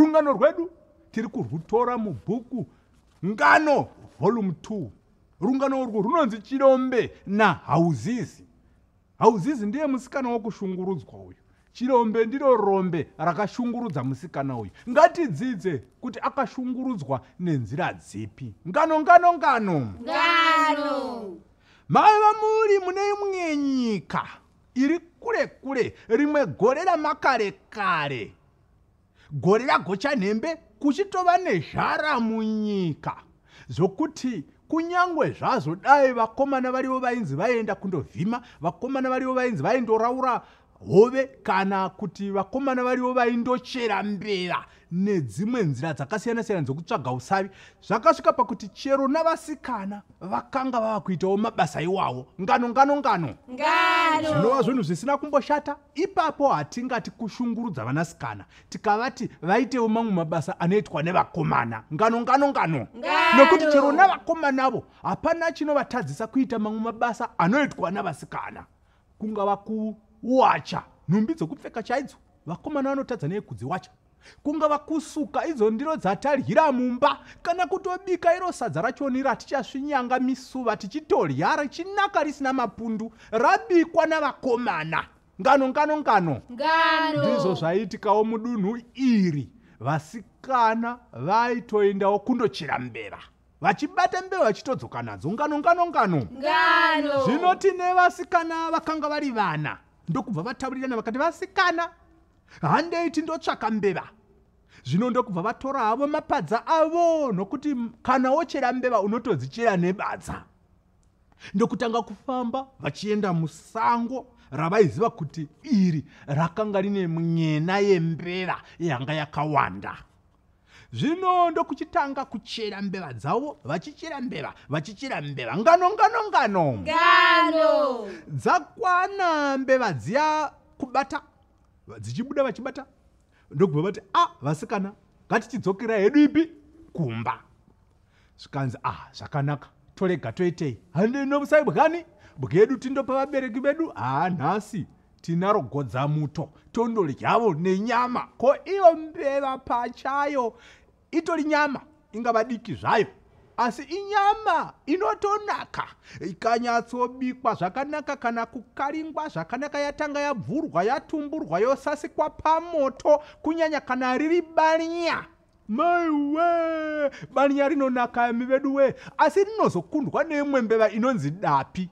Rungano rwedu tiri kurwutora mubhuku Ngano Volume 2. Rungano urwu runonzi Chirombe naHauzizi. Hauzizi ndiye musikana wokushungurudzwa uyu. Chirombe ndiro rombe rakashungurudza musikana uyu. Ngatidzidze kuti akashungurudzwa nenzira dzipi. Ngano, ngano, ngano. Ngano. Maiva muri mune imwe nyika iri kure kure, rimwe gore ramakare kare. Gore raGochanhembe kuchitova nezhara munyika zvokuti kunyangwe zvazvo dai vakomana varivo vainzi vaienda kundovhima, vakomana varivo vainzi vaindoraura hove kana kuti vakomana varivo vaindochera mbeva nedzimwe nzira dzakasiyana-siyana dzokutsvaga usavi, zvakasvika pakuti chero navasikana vakanga vava kuitawo mabasa iwawo. Ngano, ngano, ngano. Ngano. Zvinova zvinhu zvisina kumboshata. Ipapo hatingati kushungurudza vanasikana tikavati vaitewo mamwe mabasa anoitwa nevakomana. Ngano, ngano, ngano. Ngano. Nokuti chero navakomanavo hapana chinovatadzisa kuita mamwe mabasa anoitwa navasikana. Kungava kuwacha nhumbi dzokupfeka chaidzo, vakomana vanotadza nei kudziwacha? Kungava kusuka idzo ndiro dzatadyira mumba kana kutobika iro sadza rachoni ratichasvinyanga misuva tichitodya richinaka risina mapundu rabikwa navakomana. Ngano, ngano, ngano. Ngano. Ndizvo zvaiitikawo mudunhu iri. Vasikana vaitoendawo kundochera mbeva, vachibata mbeva vachitodzoka nadzo. Ngano, ngano, ngano. Ngano. Zvino tine vasikana vakanga vari vana, ndokubva vataurirana vakati, vasikana, handei tindotsvaka mbeva. Zvino ndokubva vatora havo mapadza avo, nokuti kana wochera mbeva unotodzichera nebadza. Ndokutanga kufamba vachienda musango ravaiziva kuti iri rakanga rine mwena yembeva yanga yakawanda. Zvino ndokuchitanga kuchera mbeva dzavo, vachichera mbeva, vachichera mbeva. Ngano, ngano, ngano. Ngano. Dzakwana mbeva dziya kubata, dzichibuda vachibata, ndokubva vati, a, vasikana, ngatichidzokera hedu ipi kumba. Zvikanzi, a, zvakanaka, torega toitei, handei nomusaibwani bwedu tindopa vabereki vedu. Haa, nhasi tinaro godzamuto, tondodyavo nenyama. Ko iyo mbeva pachayo itori nyama, ingava diki zvayo, asi inyama inotonaka ikanyatsobikwa zvakanaka kana kukaringwa zvakanaka, yatanga yabvurwa, yatumburwa, yosasikwa pamoto, kunyanya kana riri banya. Maiwe, banya rinonaka imi vedu we, asi rinozokundwa neimwe mbeva inonzi dapi.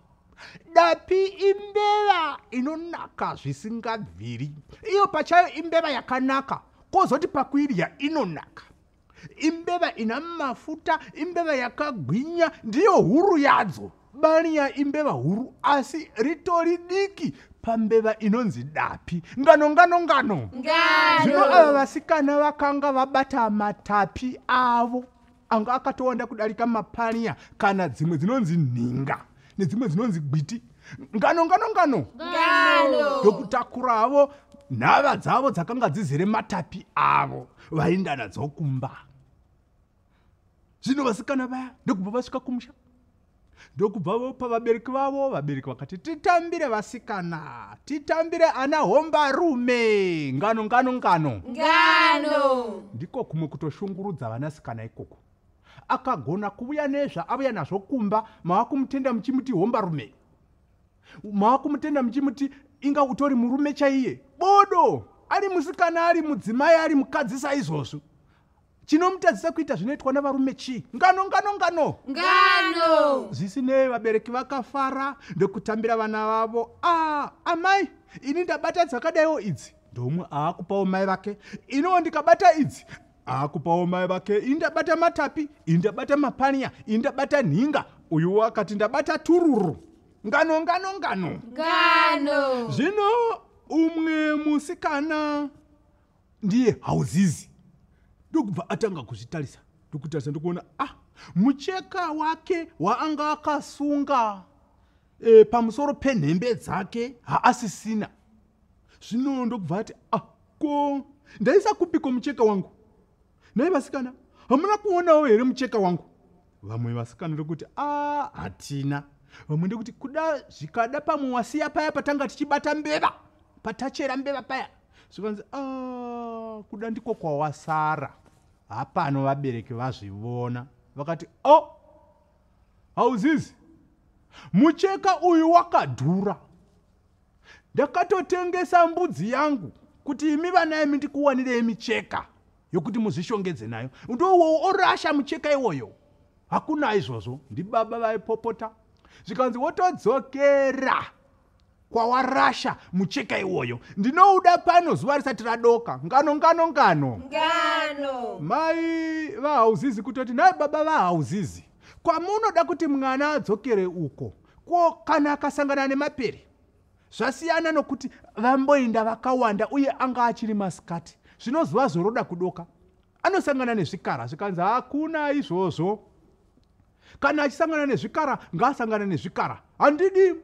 Dapi imbeva inonaka zvisingabviri. Iyo pachayo imbeva yakanaka, kozoti pakuidya inonaka. Imbeva ina mafuta, imbeva yakagwinya, ndiyo huru yadzo. Banya imbeva huru, asi ritori diki pambeva inonzi dapi. Ngano, ngano, ngano. Ngano. Zvino ava vasikana vakanga vabata matapi avo anga akatowanda kudarika mapanya kana dzimwe dzinonzi nhinga nedzimwe dzinonzi gwiti. Ngano, ngano, ngano. Ngano. Ndokutakura havo nhava dzavo dzakanga dzizere matapi avo, vaenda nadzo kumba. Zvino vasikana vaya ndokubva vasvika kumusha, ndokubva vopa vabereki vavo. Vabereki vakati, titambire vasikana, titambire ana hombarume. Ngano, ngano, ngano. Ngano. Ndiko kumwe kutoshungurudza vanasikana ikoko. Akagona kuuya nezva auya nazvo kumba, mava kumutenda muchimuti hombarume, mava kumutenda muchimuti inga utori murume chaiye. Bodo, ari musikana, ari mudzimai, ari mukadzi saizvozvo. Chinomutadzisa kuita zvinoitwa navarume chii? Ngano, ngano, ngano. Ngano. Zvisinei vabereki vakafara ndokutambira vana vavo. A, amai, ini ndabata dzakadaiwo idzi. Ndomwe aakupawo mai vake. Iniwo ndikabata idzi, aakupawo mai vake. Ini ndabata matapi, ini ndabata mapanya, ini ndabata nhinga. Uyuwo akati ndabata tururu. Ngano, ngano, ngano. Ngano. Zvino umwe musikana ndiye Hauzizi ndokubva atanga kuzvitarisa, ndokutarisa ndokuona, ah, mucheka wake waanga akasunga pamusoro penhembe dzake haasisina. Zvino ndokubva ati, ah, ko ndaisa kupiko mucheka wangu? Nhai vasikana, hamuna kuonawo here mucheka wangu? Vamwe vasikana ndokuti, a, hatina. Vamwe ndokuti, kuda zvikada pamwe wasiya paya patanga tichibata mbeva, patachera mbeva paya. Zvikanzi, "Ah, kuda ndiko kwawasara." Hapano vabereki vazvivona, vakati, "O, oh, hauzizi mucheka uyu wakadhura. Ndakatotengesa mbudzi yangu kuti imi vana imi ndikuwanirei micheka yokuti muzvishongedze nayo. Ndowowo orasha mucheka iwoyo. Hakuna izvozvo." Ndibaba vaipopota. Zvikanzi, "Wotodzokera kwawarasha mucheka iwoyo. Ndinouda pano zuva risati radoka." Ngano, ngano, ngano. Ngano. Mai vaHauzizi kutoti, "Nhai baba vaHauzizi, kwamunoda kuti mwana adzokere uko, ko kana akasangana nemapere? Zvasiyana nokuti vamboinda vakawanda uye anga achiri masikati, zvino zuva zoroda kudoka, anosangana nezvikara." Zvikanzi, "Hakuna izvozvo. Kana achisangana nezvikara, ngaasangana nezvikara. Handidi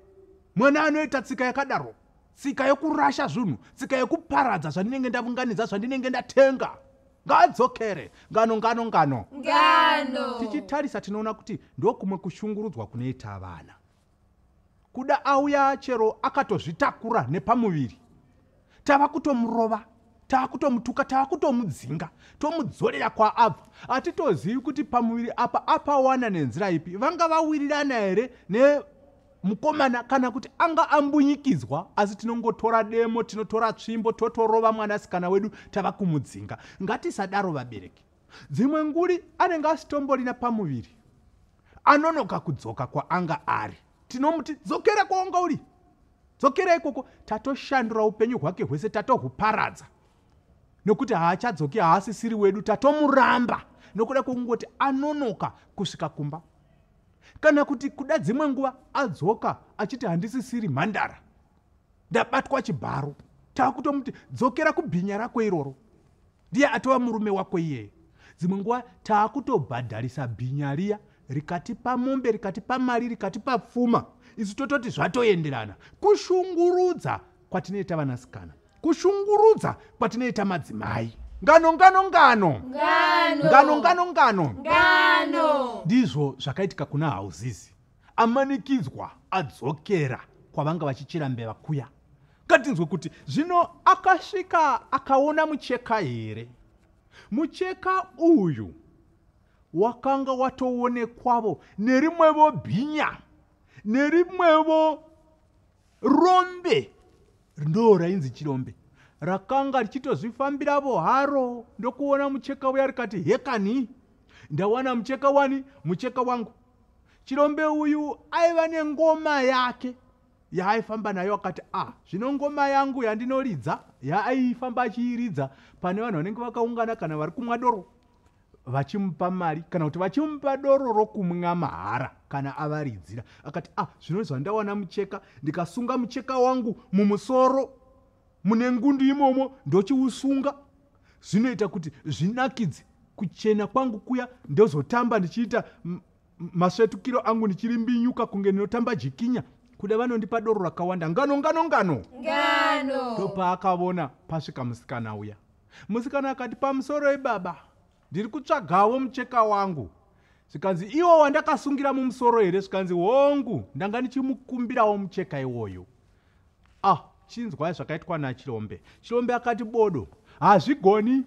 mwana anoita tsika yakadaro, tsika yokurasha zvinhu, tsika yekuparadza zvandinenge ndavunganidza, zvandinenge ndatenga. Ngaadzokere." Ngano, ngano, ngano. Ngano. Tichitarisa tinoona kuti ndokumwe kushungurudzwa kunoita vana. Kuda auya chero akatozvitakura nepamuviri, tava kutomurova, tava kutomutuka, tava kutomudzinga, tomudzorera kwaabva. Hatitozivi kuti pamuviri apa apawana nenzira ipi. Vanga vawirirana here nemukomana kana kuti anga ambunyikidzwa? Asi tinongotora demo, tinotora tsvimbo, totorova mwanasikana wedu, tava kumudzinga. Ngatisadaro, vabereki. Dzimwe nguri anenge asitomborina pamuviri, anonoka kudzoka kwaanga ari, tinomuti, "Dzokera kwaunga uri, dzokera ikoko." Tatoshandura upenyu hwake hwese, tatohuparadza, nokuti haachadzoki, haasisiri wedu. Tatomuramba nokuda kwekungoti anonoka kusvika kumba. Kana kuti kuda dzimwe nguva adzoka achiti, "Handisisiri mhandara, ndabatwa chibharo," taakutomuti, "Dzokera kubhinya rako iroro, ndiye atova murume wako iyeye." Dzimwe nguva taakutobhadharisa bhinya riya, rikatipa mombe, rikatipa mari, rikatipa pfuma, isu tototi zvatoenderana. Kushungurudza kwatinoita vanasikana, kushungurudza kwatinoita madzimai. Ngano, ngano, ngano. Ngano. Ngano, ngano, ngano. Ngano. Ndizvo zvakaitika kuna Hauzizi. Amanikidzwa adzokera kwavanga vachichera mbeva kuya. Ngatinzwe kuti zvino akasvika akaona mucheka here. Mucheka uyu wakanga watoonekwavo nerimwevo bhinya, nerimwevo rombe, ndo rainzi chirombe, rakanga richitozvifambiravo haro, ndokuona mucheka uya, rikati, "Hekani, ndawana mucheka wani, mucheka wangu." Chirombe uyu aiva nengoma yake yaaifamba nayo. Akati, "A, ah, zvino ngoma yangu yandinoridza," yaaifamba achiiridza pane vanhu vanenge vakaungana kana vari kumwa doro, vachimupa mari kana kuti vachimupa doro rokumwa mahara kana avaridzira. Akati, "A, ah, zvino zvandawana mucheka, ndikasunga mucheka wangu mumusoro mune ngundu imomo, ndochiusunga, zvinoita kuti zvinakidze kuchena kwangu kuya. Ndozotamba ndichiita masvetukiro angu, ndichirimbinyuka kunge ndinotamba jikinya. Kuda vanondipa doro rakawanda." Ngano, ngano, ngano. Ngano. Ndopaakavona pasvika musikana uya. Musikana akati, "Pamusoro ibaba, ndiri kutsvagawo mucheka wangu." Zvikanzi, "Iwo wandakasungira mumusoro here?" Zvikanzi, "Hongu, ndanga ndichimukumbirawo mucheka iwoyo." Ah, chinzwai zvakaitwa nachirombe. Chirombe akati, "Bodo, hazvigoni.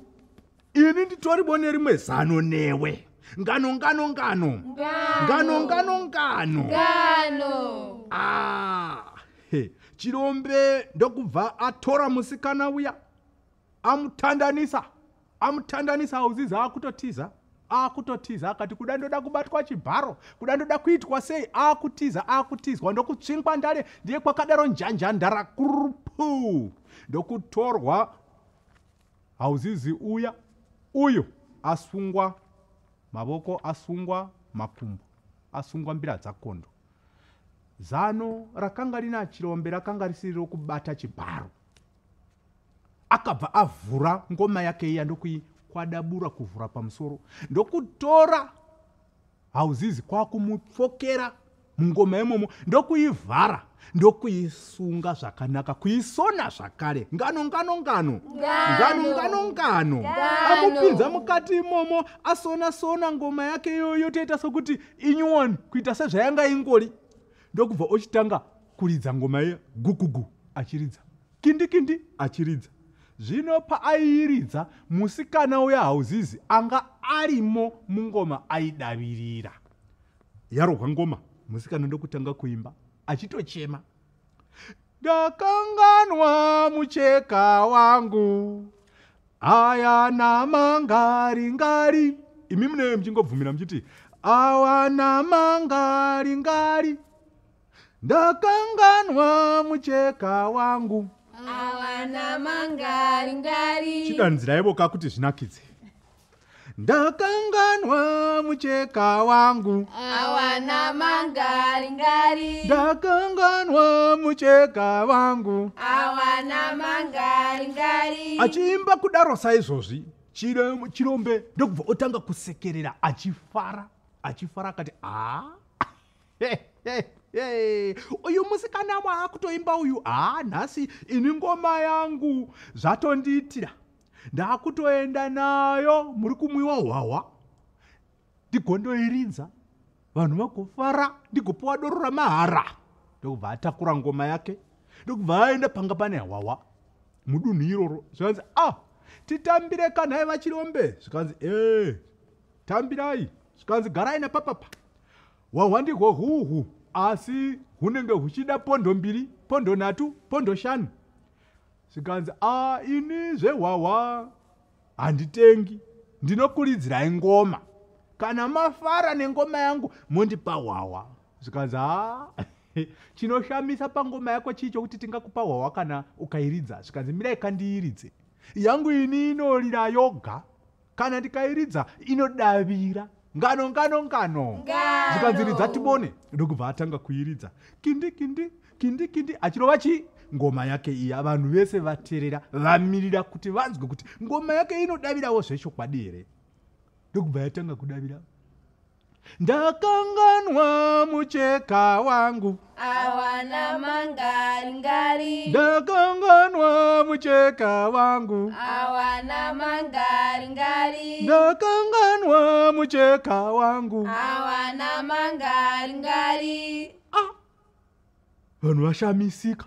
Ini nditoribo nerimwe zano newe." Ngano, ngano, ngano. Ngano, ngano, ngano. Ngano. Ah, he. Chirombe ndokubva atora musikana uya, amutandanisa, amutandanisa. Hauzizi akutotiza, akutotiza. Akati, "Kuda ndoda kubatwa chibharo, kuda ndoda kuitwa sei." Akutiza, akutizwa, ndokutsvingwa ndale, ndiye kwakadaro njanjandara kurupu, ndokutorwa Hauzizi uya uyu, asungwa mavoko, asungwa makumbo, asungwa mbira dzakondo. Zano rakanga rina chirombe rakanga risiri rokubata chibharo. Akabva avhura ngoma yake iya, ndokuikwadabura kuvhura pamusoro, ndokutora Hauzizi kwakumupfokera mungoma imomo, ndokuivhara, ndokuisunga zvakanaka, kuisona zvakare. Ngano, ngano, ngano. Ngano, ngano, ngano. Amupinza mukati imomo, asona sona ngoma yake iyoyo, yotoita sokuti inyuwani, kuita sezvayanga ingori, ndokubva ochitanga kuridza ngoma iya, gugugu achiridza, kindi kindi achiridza. Zvino paaiiridza, musikana uya Hauzizi anga arimo mungoma aidavirira. Yarohwa ngoma, musikana ndokutanga kuimba achitochema. Ndakanganwa mucheka wangu, aya namangaringari. Imi munee muchingobvumira muchiti awa namangaringari. Ndakanganwa mucheka wangu. Awana mangaringari. Chidanidzirai voka kuti zvinakidze. Ndakanganwa mucheka wangu. Awana mangaringari. Ndakanganwa mucheka wangu. Awana mangaringari. Achiimba kudaro saizvozvi, Chirombe ndokubva otanga kusekerera achifara, achifara akati a uyu musikana waakutoimba uyu, haa nhasi ini ngoma yangu zvatondiitira, ndakutoenda nayo muri kumwiwa hwahwa, ndigondoiridza vanhu vagofara, ndigopiwa doro ramahara. Ndokubva atakura ngoma yake, ndokubva aenda panga pane hwahwa mudunhu iroro. Zvikanzi ah, titambire kanhai vaChirombe. Zvikanzi e tambirai. Zvikanzi garai napapapa, hwahwa ndihwo huhu, asi hunenge huchida pondo 2, pondo 3, pondo 5. Zvikanzi a ini zvehwahwa handitengi, ndinokuridzirai ngoma, kana mafara nengoma yangu mondipa hwahwa. Zvikanzi a chinoshamisa pangoma yako chii chokuti tingakupa hwahwa kana ukairidza? Zvikanzi mirai kandiiridze, yangu ini inorira yoga, kana ndikairidza inodavira ngano ngano ngano. Zvikanzi ridza tibone. Ndokubva atanga kuiridza kindi kindi kindi kindi, achirova chi ngoma yake iya. Vanhu vese vaterera, vamirira kuti vanzwe kuti ngoma yake inodavirawo zvechokwadi here. Ndokubva yatanga kudavira. Ndakanganwa mucheka wangu, awana mangaringari. Ndakanganwa mucheka wangu, awana mangaringari. Ndakanganwa mucheka wangu, awana mangaringari. Ah, vanhu vashamisika,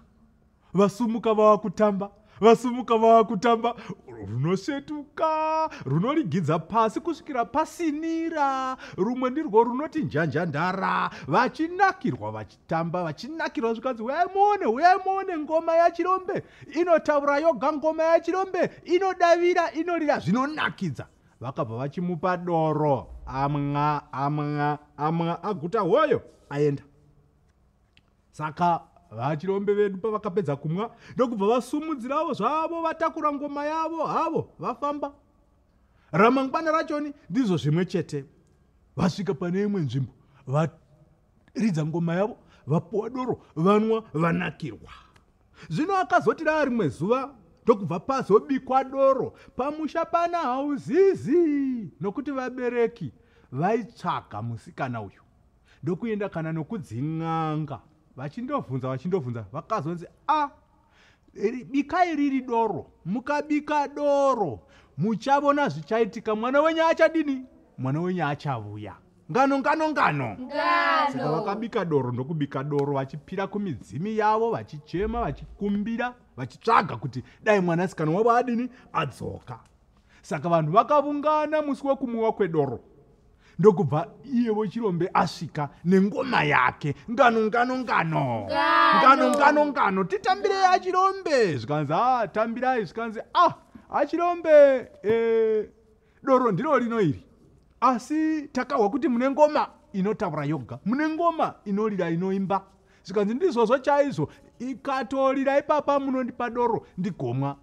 vasumuka vava kutamba, vasumuka vava kutamba. Runosvetuka, runorigidza pasi kusvikira pasinira, rumwe ndirwo runoti njanjandara. Vachinakirwa, vachitamba, vachinakirwa. Zvikanzi uyai muone, uyai muone, ngoma yaChirombe inotaura yoga, ngoma yaChirombe inodavira, inorira zvinonakidza. Vakabva vachimupa doro, amwa amwa amwa, aguta hoyo aenda. Saka vaChirombe vedu pavakapedza kumwa, ndokubva vasumudziravo zvavo, vatakura ngoma yavo havo, vafamba. Ramangwana rachoni ndizvo zvimwe chete, vasvika pane imwe nzvimbo, varidza ngoma yavo, vapuwa doro, vanwa, vanakirwa. Zvino akazoti raa rimwe zuva, ndokubva pazobikwa doro pamusha pana Hauzizi, nokuti vabereki vaitsvaga musikana uyu, ndokuenda kana nokudzin'anga, vachindobvunza vachindobvunza, vakazonzi a bikai riri doro, mukabika doro muchavona zvichaitika, mwana wenyu achadini, mwana wenyu achavuya. Ngano ngano ngano. Saka vakabika doro, ndokubika doro vachipira kumidzimi yavo, vachichema, vachikumbira, vachitsvaga kuti dai mwanasikana wavo adini, adzoka. Saka vanhu vakavungana musi wekumwiwa kwedoro, ndokubva iyevo Chirombe asvika nengoma yake, ngano ngano ngano ngano ngano ngano, titambirei aChirombe. Zvikanzi a tambirai. Zvikanzi a aChirombe, doro ndiro rino iri, asi takahwa kuti mune ngoma inotaura yoga, mune ngoma inorira, inoimba. Zvikanzi ndizvozvo chaizvo, ikatorira ipapa munondipa doro ndigomwa.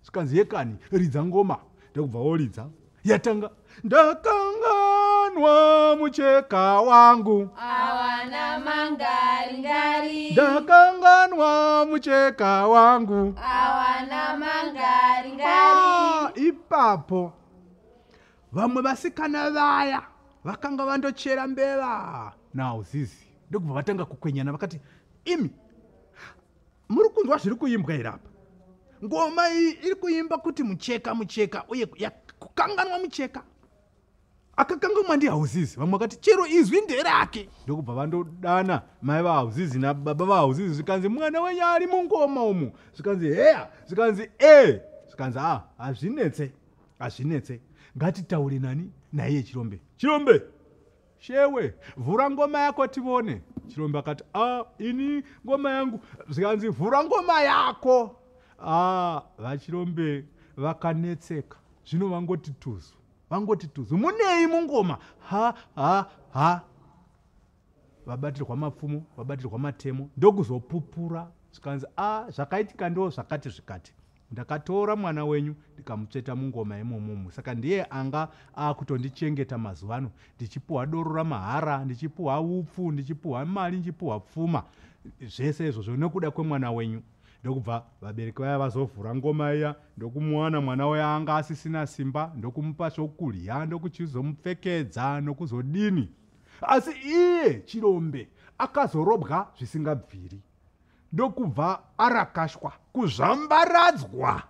Zvikanzi yekani, ridza ngoma. Ndokubva woridza, yatanga ndakanganwa mucheka wangu, awana mangaringari. Ndakanganwa mucheka wangu, awana mangaringari. Ipapo vamwe vasikana vaya vakanga vandochera mbeva naHauzizi, ndokubva vatanga kukwenyana, vakati imi muri kunzwa zviri kuimbwa here apa? Ngoma iyi iri kuimba kuti mucheka mucheka, uye kukanganwa mucheka, akakanganwa ndiHauzizi. Vamwe vakati chero izwi nderake. Ndokubva vandodana mai vaHauzizi nababa vaHauzizi, zvikanzi mwana wenyu ari mungoma umu. Zvikanzi heya. Zvikanzi e. Zvikanzi Zvikanzi a hazvinetse, hazvinetse, ngatitaure nani naiye Chirombe. Chirombe, shewe, vhura ngoma yako tivone. Chirombe akati, a ini ngoma yangu? Zvikanzi, vhura ngoma yako. A vaChirombe vakanetseka zvino, vangoti tuzu, vangoti tuzu, munei mungoma? Ha ha ha, vabatirwa mapfumo, vabatirwa matemo, ndokuzopupura. Zvikanzi, a zvakaitika ndo zvakati zvikati, ndakatora mwana wenyu ndikamutsveta mungoma imomomo, saka ndiye anga akutondichengeta mazuva ano, ndichipuhwa doro ramahara, ndichipuhwa upfu, ndichipuhwa mari, ndichipuhwa pfuma, zvese izvozvo nekuda kwemwana wenyu. Ndokubva vabereki vaya vazovhura ngoma iya, ndokumuwana mwana uya anga asisina simba, ndokumupa zvokurya, ndokuchizomupfekedza, nokuzodini. Asi iye Chirombe akazorobwa zvisingabviri, ndokubva arakashwa, kuzvambaradzwa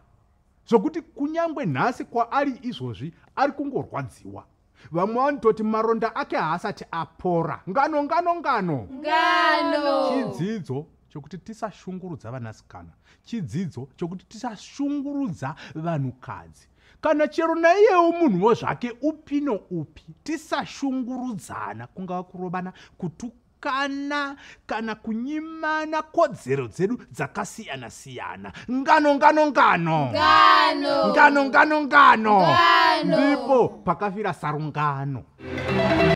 zvokuti kunyangwe nhasi kwaari izvozvi ari kungorwadziwa. Vamwe vanototi maronda ake haasati apora. Ngano, ngano, ngano, ngano. Chidzidzo chokuti tisashungurudza vanasikana, chidzidzo chokuti tisashungurudza vanhukadzi, kana chero naiyewo munhuwo zvake upi noupi, tisashungurudzana, kungava kurovana, kutukana kana kunyimana kodzero dzedu dzakasiyana-siyana. Ngano, ngano, ngano, ngano, ngano, ngano, ngano, ngano. Ndipo pakafira sarungano.